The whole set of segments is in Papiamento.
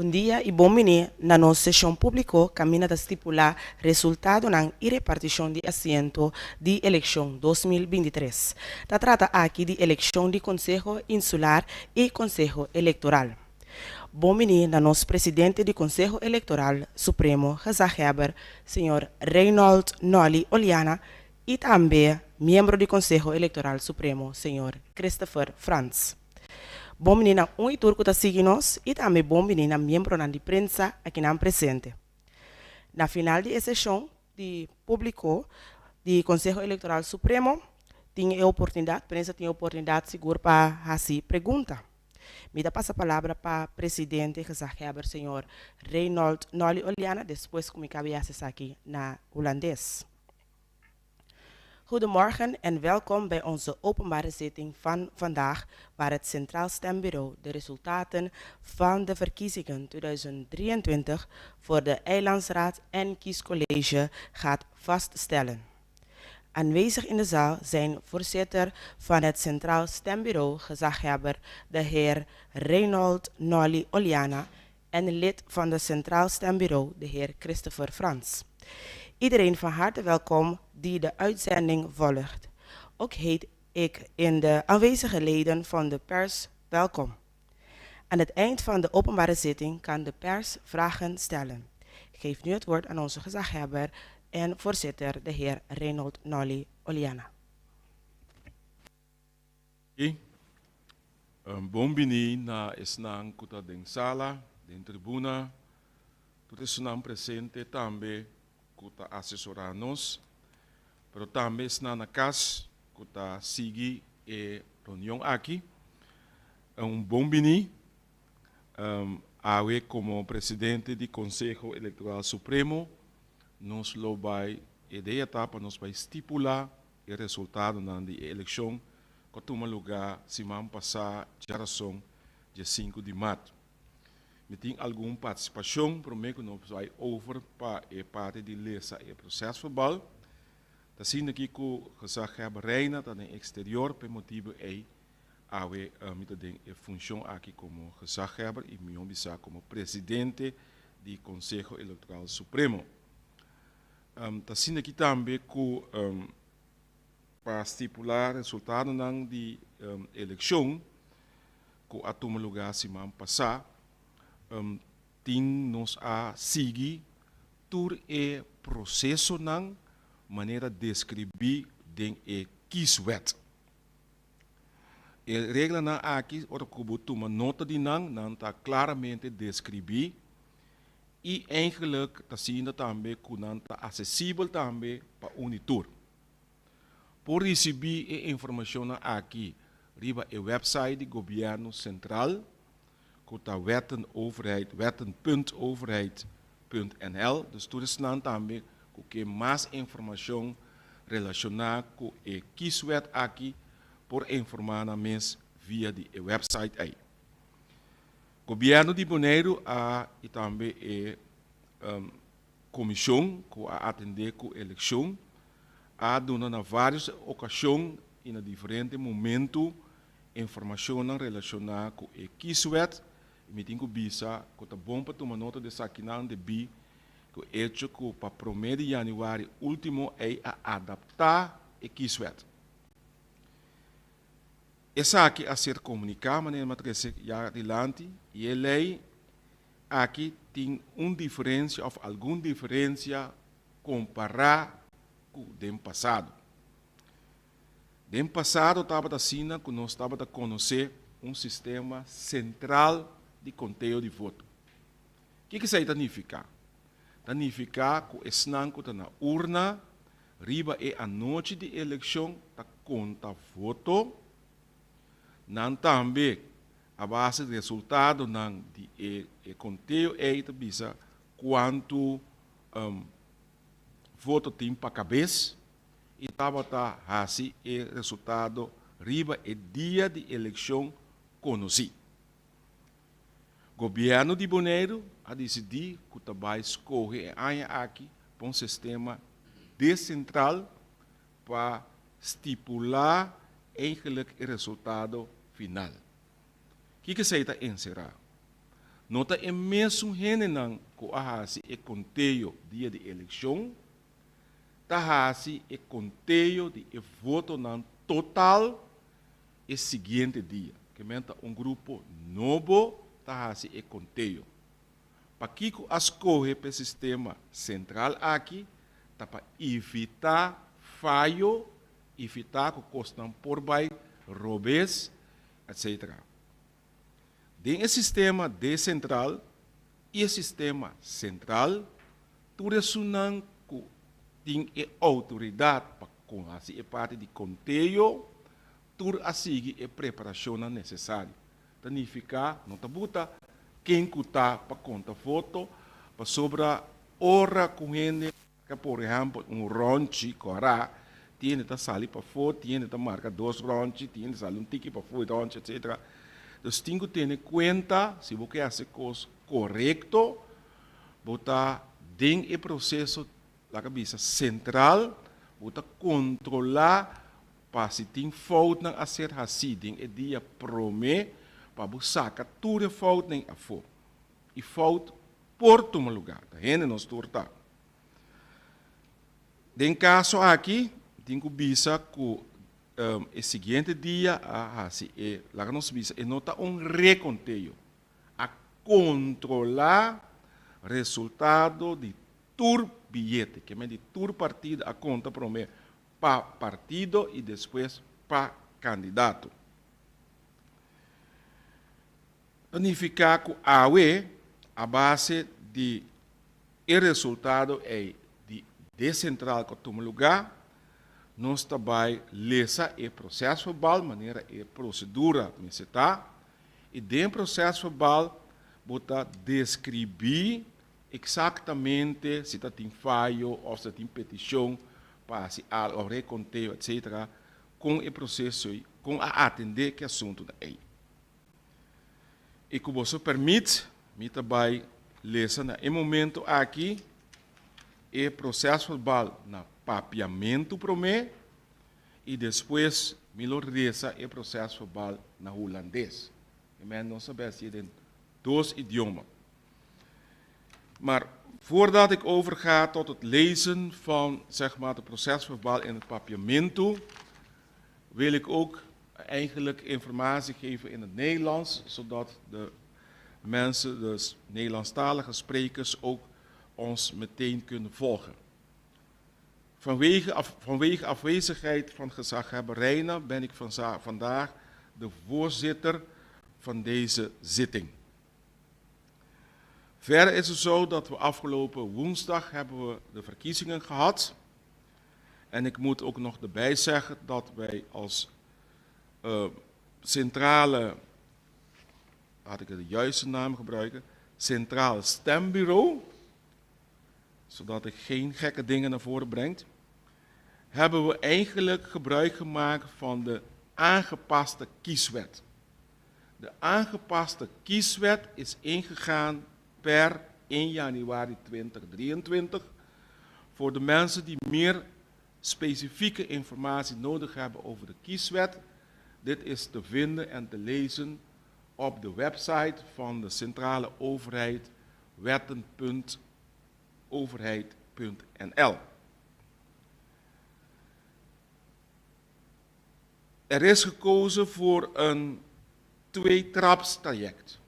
Bon dia i bon bini na nos seshon públiko kaminda ta stipulá resultadonan i repartishon di asiento di elekshon 2023. Ta trata aki di elekshon di Konseho Insular i Konseho Elektoral. Bon bini na nos presidente di Konseho Elektoral Supremo Gezaghèber señor Reynold Nolly Oleana i tambe miembro di Konseho Elektoral Supremo señor Christopher Frans. Bon bini na un i tur ku ta sigui nos i tambe bon bini na miembronan di prensa akinan presente. Na final di e seshon di públiko di Konseho Elektoral Supremo tin e oportunidat, prensa tin e oportunidat sigur pa hasi pregunta. Mi ta pasa palabra pa presidente gezaghebber señor Reynold Nolly Oleana despues ku mi kabe hasi esaki na hulandes. Goedemorgen en welkom bij onze openbare zitting van vandaag, waar het Centraal Stembureau de resultaten van de verkiezingen 2023 voor de Eilandsraad en Kiescollege gaat vaststellen. Aanwezig in de zaal zijn voorzitter van het Centraal Stembureau, gezaghebber de heer Reynold Nolly Oleana en lid van het Centraal Stembureau, de heer Christopher Frans. Iedereen van harte welkom die de uitzending volgt. Ook heet ik in de aanwezige leden van de pers welkom. Aan het eind van de openbare zitting kan de pers vragen stellen. Ik geef nu het woord aan onze gezaghebber en voorzitter, de heer Reynold Nolly Oleana. Bon bini na esnan ku ta den sala, den tribuna, tur esnan presente tambe ku ta asesorá nos, pero tambe esnan na kas ku ta sigui e reunion aki. Un bon bini. Awe komo presidente di Konseho Elektoral Supremo nos lo bai, e idea ta pa nos bai stipulá e resultadonan di e elekshon ku a tuma lugá siman pasá djarason dje sinku di mart. Mi tin algun partisipashon promé ku nos bai over pa e parti di lesa e prosèsverbal. Ta sinti aki ku Gezaghebber Reina ta den eksterior pa e motibu ei awe mi ta den e funshon aki komo Gezaghebber i mihó bisa komo presidente di Konseho Elektoral Supremo. Ta sinti aki tambe ku pa stipulá resultadonan di elekshon ku a tuma lugá siman pasá, tin nos a sigui tur e prosesonan manera deskribí den e kieswet. E reglanan aki ora ku bo tuma nota di nan, nan ta klaramente deskribí i eigenlijk ta sinta tambe ku nan ta asesibel tambe pa un i tur. Por risibí e informashonnan aki riba e wèpsait di Gobièrnu Sentral ku ta wettenoverheid wetten.overheid.nl. Dus tur esnan tambe ku ke mas informashon relashoná ku e kieswet aki por informá nan mes via di e wèpsait ei. Gobièrnu di Boneiru a i tambe e komishon ku a atendé ku elekshon a duna na vários okashon i na diferente momentu informashonnan relashoná ku e kieswet i mi tin ku bisa ku ta bon pa tuma nota di esakinan debí ku echo ku pa promé di yanüari último ei a adaptá e kieswet. Esaki a ser komuniká manera mi a trese ya dilanti i e lei aki tin un diferensia òf algun diferensia kompará ku den pasado. Den pasado tabata asina ku nos tabata konosé un sistema sentral di konteo di voto. Kiko esei ta nifiká? Ta nifiká ku esnan ku ta na urna riba e anochi di elekshon ta konta voto. Nan tambe a base di resultadonan di e konteo ei ta bisa kuantu voto tin pa kabes i tabata hasi e resultado riba e dia di elekshon konosí. Gobièrnu di Boneiru a disidí ku ta bai skohe e aña aki pa un sistema desentral pa stipulá eigenlik e resultado final. Kiko esei ta enserá? No ta e mesun hendenan ku a hasi e konteo dia di elekshon ta hasi e konteo di e votonan total e siguiente dia. Ke men ta un grupo nobo ta hasi e konteo. Pakiko a skohe p'e sistema sentral aki ta pa evitá fayo, evitá ku kosnan por bai robes, etc. Den e sistema desentral i e sistema sentral, tur esunnan ku tin e outoridat pa hasi e parti di konteo, tur a sigui e preparashonnan nesesario. Ta nifiká no ta buta ken ku ta pa konta voto, pasobra ora ku hende marka por ehèmpel un rònchi kòrá, tin hende ta sali pafó, tin hende ta marka dos rònchi, tin hende sali un tiki pafó e rònchi etsetera. Dus tin ku tene kuenta si bo ke hasi kos korekto, bo ta den e proseso laga bisa sentral, bo ta kontrolá Pa si tin foutnan a ser hasí den e dia promé pa bo saka tur e foutnan afó. I fout por tuma lugá, ta hende nos tur ta. Den kaso aki tin ku bisa ku e siguiente dia a hasi e, laga nos bisa, e no ta un rekonteo, a kontrolá resultado di tur biyete, ke men di tur partido a konta promé pa partido y despues pa candidato. Ta nifica cu awe a base di e resultado ey di descentral cu a tuma lugar, nos ta bay lesa e procesverbal manera e procedura mester ta y den procesverbal bo ta describi Exactamente si ta tin fayo of si ta tin peticion pa haci algo of reconteo etc. Con e proceso ey, con a atende ki asuntonan ey. Y cu boso permit mi ta bay lesa na e momento aki e procesverbal na Papiamento prome y despues mi lo resa e procesverbal na Hulandes. E men nos a bay haci'e den dos idioma. Maar voordat ik overga tot het lezen van zeg maar, het procesverbaal in het papiamento, wil ik ook eigenlijk informatie geven in het Nederlands, zodat de mensen, de Nederlandstalige sprekers, ook ons meteen kunnen volgen. Vanwege, af, vanwege afwezigheid van gezaghebber Reina ben ik van vandaag de voorzitter van deze zitting. Verder is het zo dat we afgelopen woensdag hebben we de verkiezingen gehad. En ik moet ook nog erbij zeggen dat wij als centrale, laat ik de juiste naam gebruiken, Centraal Stembureau, zodat ik geen gekke dingen naar voren breng, hebben we eigenlijk gebruik gemaakt van de aangepaste kieswet. De aangepaste kieswet is ingegaan per 1 januari 2023. Voor de mensen die meer specifieke informatie nodig hebben over de kieswet, dit is te vinden en te lezen op de website van de centrale overheid wetten.overheid.nl. Er is gekozen voor een tweetrapstraject.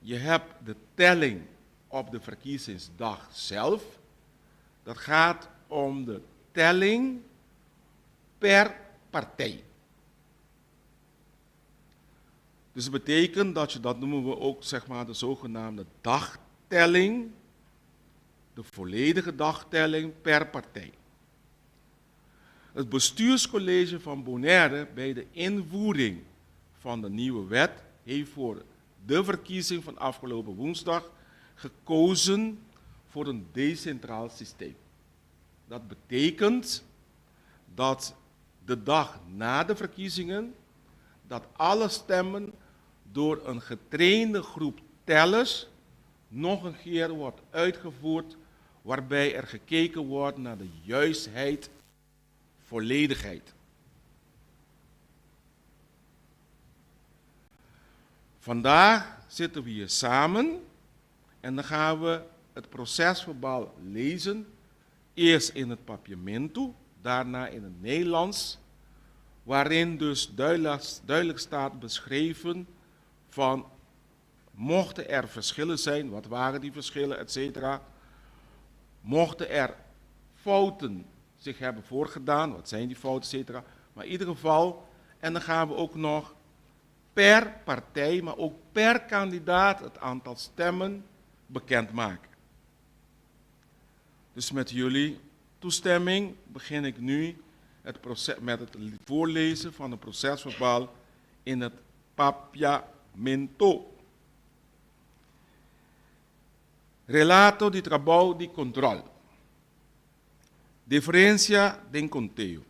Je hebt de telling op de verkiezingsdag zelf. Dat gaat om de telling per partij. Dus dat betekent dat je, dat noemen we ook zeg maar de zogenaamde dagtelling, de volledige dagtelling per partij. Het bestuurscollege van Bonaire bij de invoering van de nieuwe wet heeft voor de verkiezing van afgelopen woensdag gekozen voor een decentraal systeem. Dat betekent dat de dag na de verkiezingen dat alle stemmen door een getrainde groep tellers nog een keer wordt uitgevoerd waarbij er gekeken wordt naar de juistheid, volledigheid. Vandaag zitten we hier samen en dan gaan we het procesverbaal lezen. Eerst in het Papiamento, daarna in het Nederlands, waarin dus duidelijk staat beschreven van mochten er verschillen zijn, wat waren die verschillen, et cetera. Mochten er fouten zich hebben voorgedaan, wat zijn die fouten, et cetera. Maar in ieder geval, en dan gaan we ook nog per partij, maar ook per kandidaat het aantal stemmen bekendmaken. Dus met jullie toestemming begin ik nu het proces, met het voorlezen van het procesverbaal in het Papiamento. Relato di trabou di kontròl. Diferensia den konteo.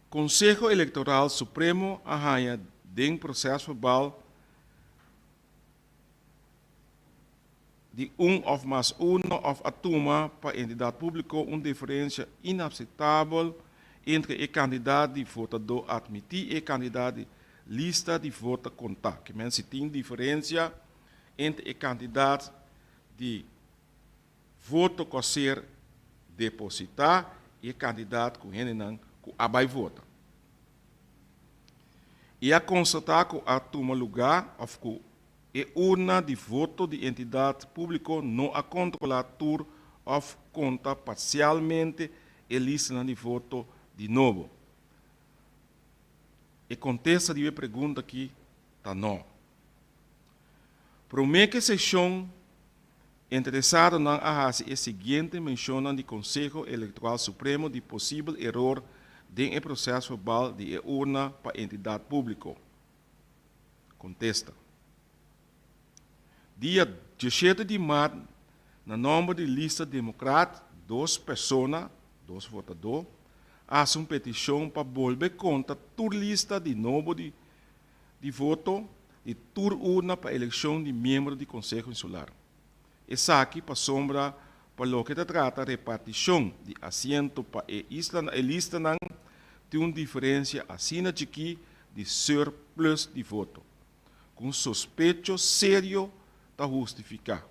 Konseho Elektoral Supremo a haña den prosèsverbal di un òf mas urna òf a tuma pa entidat públiko un diferensia inapseptabel entre e kantidat di votadó atmití i e kantidat di lista di vota kontá. Ke men si tin diferensia entre e kantidat di voto ku a ser depositá i e kantidat ku hendenan ku a bai vota. I a konstatá ku a tuma lugá òf ku e urna di voto di entidat públiko no a kontrolá tur òf konta parsialmente e listanan di voto di nobo. E kontesta riba e pregunta akí ta nò. Promé ku e seshon, interesadonan a hasi e siguiente menshonnan di Konseho Elektoral Supremo di posibel eror den e proses verbal di e urna pa entidat públiko. Kontesta. Dia diesshete di mart, na nòmber di Lista Demokrat, dos persona, dos votadó, a hasi un petishon pa bolbe konta tur lista di nobo di di voto di tur urna pa elekshon di miembro di Konseho Insular. Esaki pasobra pa loke ta trata repartishon di asiento pa e isla e listanan tin un diferensia asina chikí di surplus di voto, ku un sospecho serio ta hustifiká.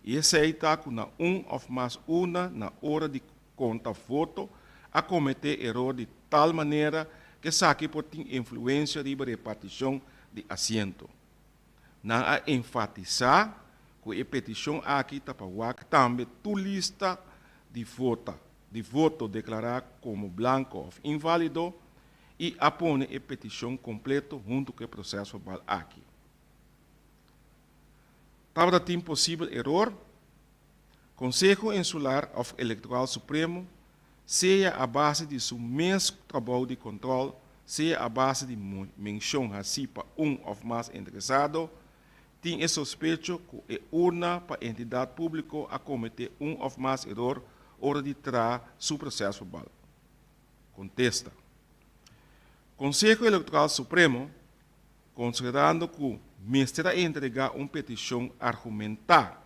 I esei ta ku na un òf mas urna na ora di konta voto a kometé eror di tal manera ku esaki por tin influensia riba repartishon di asiento. Nan a enfatisá ku e petishon aki ta pa wak tambe tur lista di vota di voto deklará komo blanko òf inválido i a pone e petishon kompleto huntu ku e prosèsverbal aki. Tabata tin posibel eror? Konseho Insular òf Elektoral Supremo, sea a base di su mes trabou di kontròl, sea a base di menshon hasí pa un òf mas interesado, tin e sospecho ku e urna pa entidat públiko a kometé un òf mas eror ora di traha su prosèsverbal. Kontesta. Konseho Elektoral Supremo Konsiderando ku mester a entregá un petishon argumentá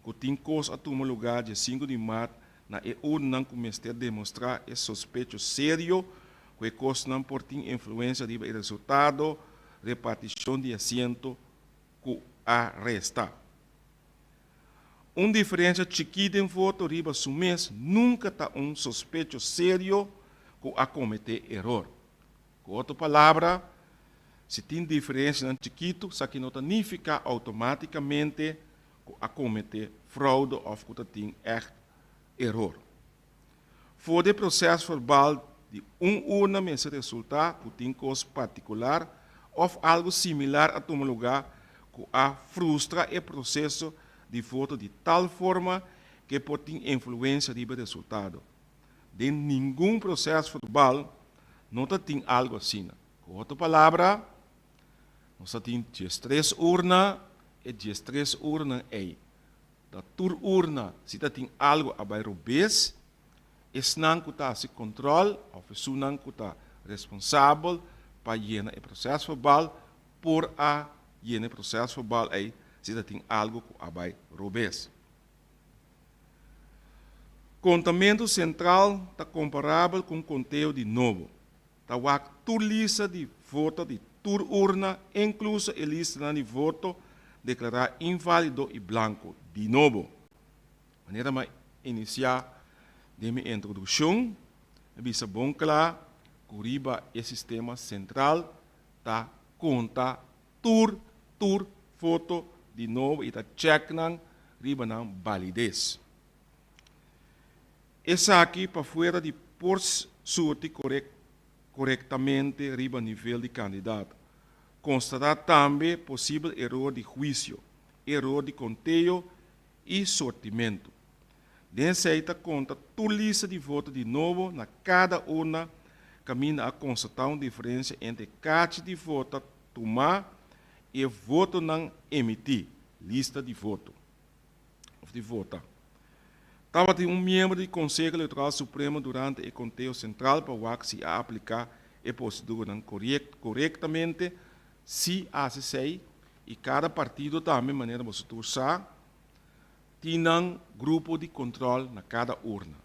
ku tin kos a tuma lugá dje sinku di mart na e urnanan ku mester demostrá e sospecho serio ku e kosnan por tin influensia riba e resultado repartishon di asiento ku a resta. Un diferensia chikí den voto riba su mes nunka ta un sospecho serio ku a kometé eror. Ku otro palabra, si tin diferensianan chikitu, esaki no ta nifiká outomátikamente ku a kometé froude òf ku ta tin ègt eror. For di e proses verbal di un urna mester resultá ku tin kos partikular òf algu similar a tuma lugá ku a frustra e proseso di voto di tal forma ku e por tin influensia riba e resultado. Den ningun proses verbal no ta tin algo asina. Ku otro palabra, nos ta tin diestres urna, e diestres urnan ei ta tur urna, si ta tin algo a bai robes, esnan ku ta hasi kontrol òf esunnan ku ta responsabel pa yena e proses verbal por a yena e proses verbal ei si ta tin algo ku a bai robes. Kontamentu sentral ta komparabel ku un konteo di nobo. Ta wak tur lista di voto di tur urna, inkluso e listanan di voto deklará inválido i blanko di nobo. Manera mi a inisiá den mi introdukshon, mi bisa bon kla ku riba e sistema sentral ta konta tur tur foto di nobo i ta chèk nan riba nan balides. Esaki pa fuera di por surti korektamente riba nivel di kandidato. Konstatá tambe posibel eror di huisio, eror di konteo i sortimentu. Den esei ta konta tur lista di voto di nobo na kada urna kaminda a konstatá un diferensia entre kachi di vota tumá i e votonan emití, lista di voto òf di vota. Tabatin un miembro di Konseho Elektoral Supremo durante e konteo sentral pa wak si a apliká e proseduranan korektamente, si hasi esei i kada partido tambe manera boso tur sa tin nan grupo di kontròl na kada urna.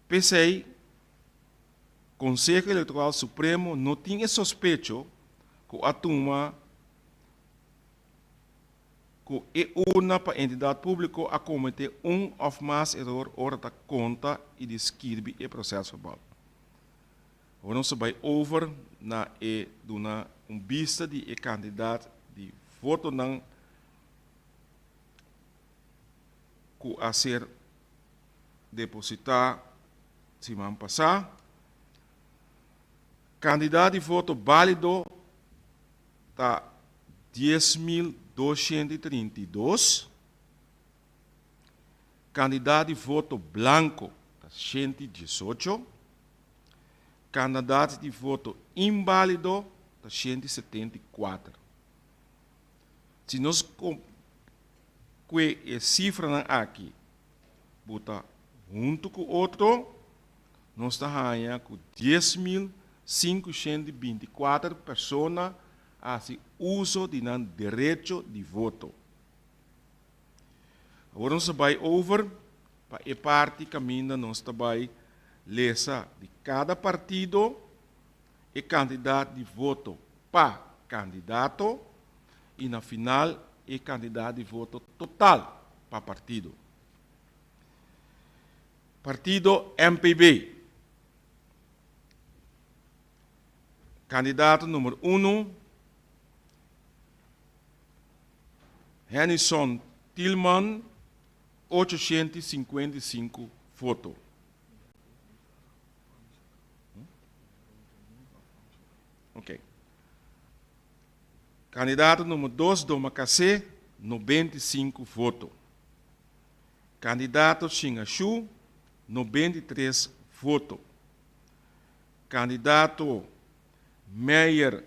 P'esei Konseho Elektoral Supremo no tin e sospecho ku a tuma ku e urna pa entidat públiko a kometé un òf mas eror ora ta konta i di skirbi e prosèsverbal. Awor nos ta bai over na e duna un bista di e kantidat di votonan ku a ser depositá siman pasá. Kantidat di voto bálido ta 10.232. Kandidat di voto blanko ta 118. Kandidat di voto inbálido ta 174. Si nos kue e sifranan aki bota huntu ku otro, nos ta haña ku 10.524 persona a hasi uso di nan derecho di voto. Awor nos ta bai over pa e parti kaminda nos ta bai lesa di kada partido e kantidat di voto pa kandidato i na final e kantidat di voto total pa partido. Partido MPB. Kandidato number uno Hennyson Thielman, 855 voto. Ok. Kandidato number dos Domacassé, 95 voto. Kandidato Shingashu, 93 voto. Kandidato Meijer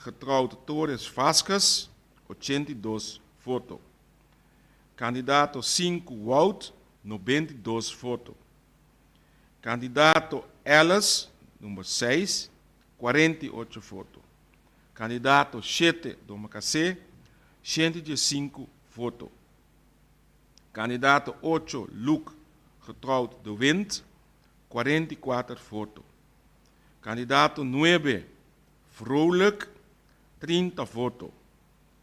getrouwd Torres Vasquez, 82 voto. Kandidato 5 Wout, 92 voto. Kandidato Ellis, number 6, 48 voto. Kandidato 7 Domacassé, 115 voto. Kandidato 8 Luc getrouwd De Wind, 44 voto. Kandidato 9 Vrolijk, 30 voto.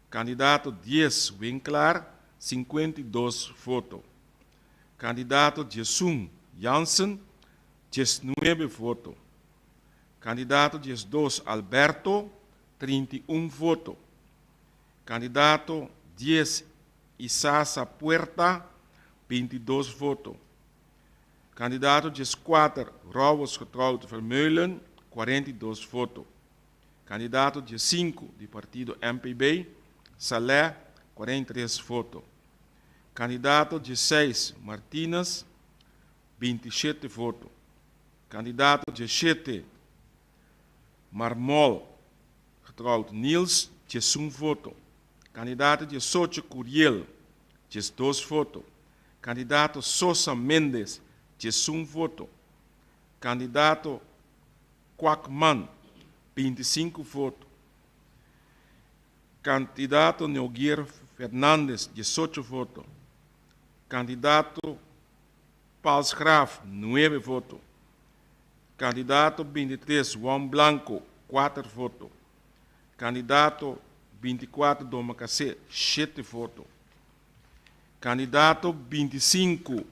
Kandidato 10 Winklaar, 52 voto. Kandidato 11 Jansen, 19 voto. Kandidato 12 Alberto, 31 voto. Kandidato 10 Isasa Puerta, 22 voto. Kandidato 14 Rowers getrouwd Vermeulen, 42 voto. Kandidato 15 di partido MPB, Saleh, 43 voto. Kandidato 16 Martinez, 27 voto. Kandidato 17 Marmol, getrouwd Niels, 11 voto. Kandidato 18 Curiel, 12 voto. Kandidato Sosa Mendes, 11 voto. Kandidato Kwakman, 25 voto. Kandidato Neuguier Fernandez, 18 voto. Kandidato Palsgraaf, 9 voto. Kandidato 23 Juan Blanco, 4 voto. Kandidato 24 Domacassé, 7 voto. Kandidato 25.